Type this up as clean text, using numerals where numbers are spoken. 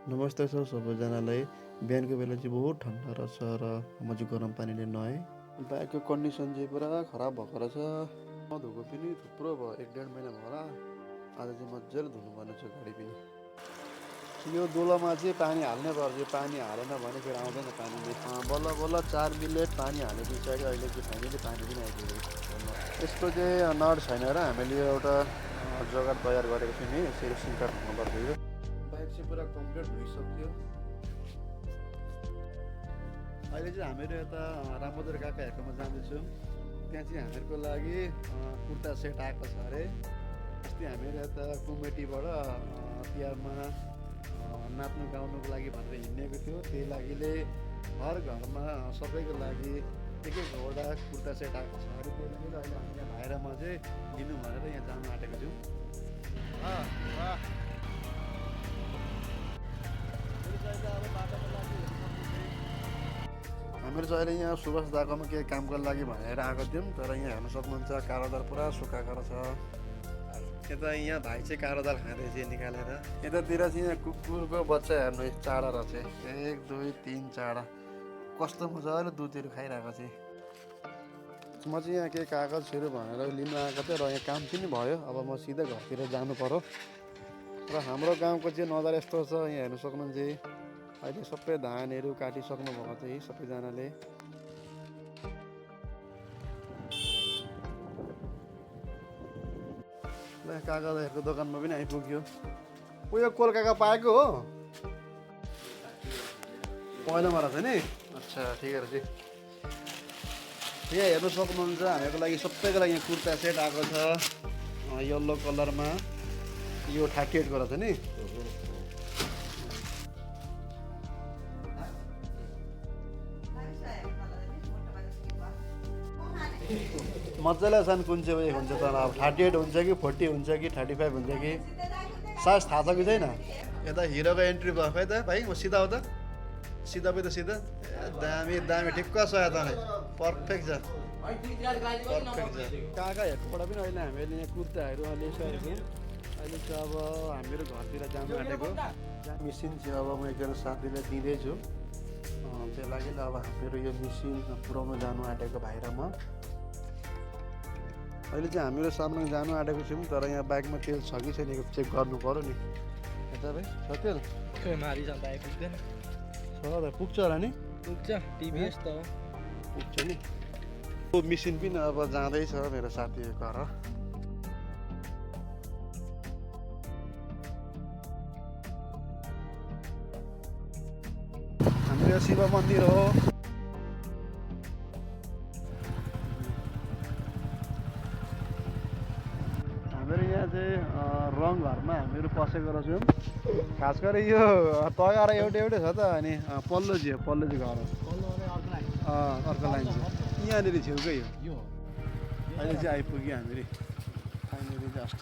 नमस्ते सर सबैजनालाई। बिहानको बेला चाहिँ बहुत ठन्डा रहेछ र म चाहिँ गरम पानीले नुहाएँ। बाइकको कन्डिसन चाहिँ पुरा खराब भएको रहेछ। धोएको पनि थुप्रो भयो, 1-1.5 महिना भयो होला। आज चाहिँ मजाले धुनुपर्ने छ गाडी पनि। यो दोलामा चाहिँ पानी हाल्नै पर्छ, पानी हालेन भने फेरि आउँदैन पानीले। बल्ल बल्ल 4 मिनेट पानी हालिदिइसक्यो, अहिले चाहिँ फाइनली पानी पनि आइपुग्यो। यसको चाहिँ नट छैन र हामीले यो एउटा जग्गा तयार गरेको छौँ नि, यसरी सिम कार्ड हुनुपर्छ यो। बाइक चाहिँ पुरा कम्प्लिट भइसक्यो। अहिले चाहिँ हामीहरू यता रामबहादुर काकाहरूकोमा जाँदैछौँ। त्यहाँ चाहिँ हामीहरूको लागि कुर्ता सेट आएको छ अरे। अस्ति हामीहरू यता कमिटीबाट तिहारमा नाच्नु गाउनुको लागि भनेर हिँडेको थियो। त्यही लागिले हर घरमा सबैको लागि एक एकवटा कुर्ता सेट आएको छ अरे। त्यही लागि अहिले हामी यहाँ भाइरामा चाहिँ लिनु भनेर यहाँ जानु आँटेको छौँ। हामीहरू चाहिँ अहिले यहाँ सुभाष दाकोमा केही कामको लागि भनेर आएको थियौँ। तर यहाँ हेर्न सक्नुहुन्छ कारोदार पुरा सुकाएको छ। यता यहाँ भाइ चाहिँ कारोदार खाँदैछ निकालेर। यतातिर चाहिँ यहाँ कुकुरको बच्चा हेर्नु, चाडा रहेछ, 1 2 3 चाडा। कस्तो मजाले दुधहरू खाइरहेको छ। म चाहिँ यहाँ केही कागजहरू भनेर लिनु आएको थिएँ र यहाँ काम पनि भयो। अब म सिधै घरतिर जानु पर्यो। र हाम्रो गाउँको चाहिँ नजारा यस्तो छ, यहाँ हेर्नु सक्नुहुन्छ। अहिले सबै धानहरू काटिसक्नु भएको छ सबैजनाले। ल काकाहरूको दोकानमा पनि आइपुग्यो। उयो कोलकाका पाएको हो, पहिलामा रहेछ नि। अच्छा ठिकै रहेछ। यहाँ हेर्नु सक्नुहुन्छ हामीहरूको लागि सबैको लागि कुर्ता सेट आएको छ येल्लो कलरमा। यो 38 को रहेछ नि। मजाले छन्। कुन चाहिँ हुन्छ त अब 38 हुन्छ कि 40 हुन्छ कि 35 हुन्छ कि साइज थाहा छ कि छैन। यता हिरोको एन्ट्री भयो खै त भाइ। म सिधा हो त, सिधा पनि त सिधा। दामी दामी ठिक्क छ यता नै, पर्फेक्ट छ, पर्फेक्ट छ। काकाहरूकोबाट पनि अहिले हामीले यहाँ कुर्ताहरू लिइसकेको छौँ। अहिले चाहिँ अब हामीहरू घरतिर जानु आँटेको। मिसिन चाहिँ अब म एकजना साथीलाई दिँदैछु। त्यही लागि अब हामीहरू यो मिसिन पुऱ्याउनु जानु आँटेको भाइराम। अहिले चाहिँ हामीहरू सामना जानु आँटेको छौँ। तर यहाँ बाइकमा तेल छ कि छैन चेक गर्नु पऱ्यो नि। यता भाइ छ तेल? पुग्छ होला नि, पुग्छ। टिभीएस त हो, पुग्छ नि। मिसिन पनि अब जाँदैछ मेरो साथीको घर। हाम्रो शिव मन्दिर हो। हामीहरू यहाँ चाहिँ रङघरमा हामीहरू पसेको रहेछौँ। खास गरी यो तयार एउटै एउटै छ त। अनि पल्लोजी हो, पल्लोजी घर हो, अर्को लाइन छ यहाँनिर छेउकै हो। अहिले चाहिँ आइपुग्यो हामीहरू फाइनली जस्ट।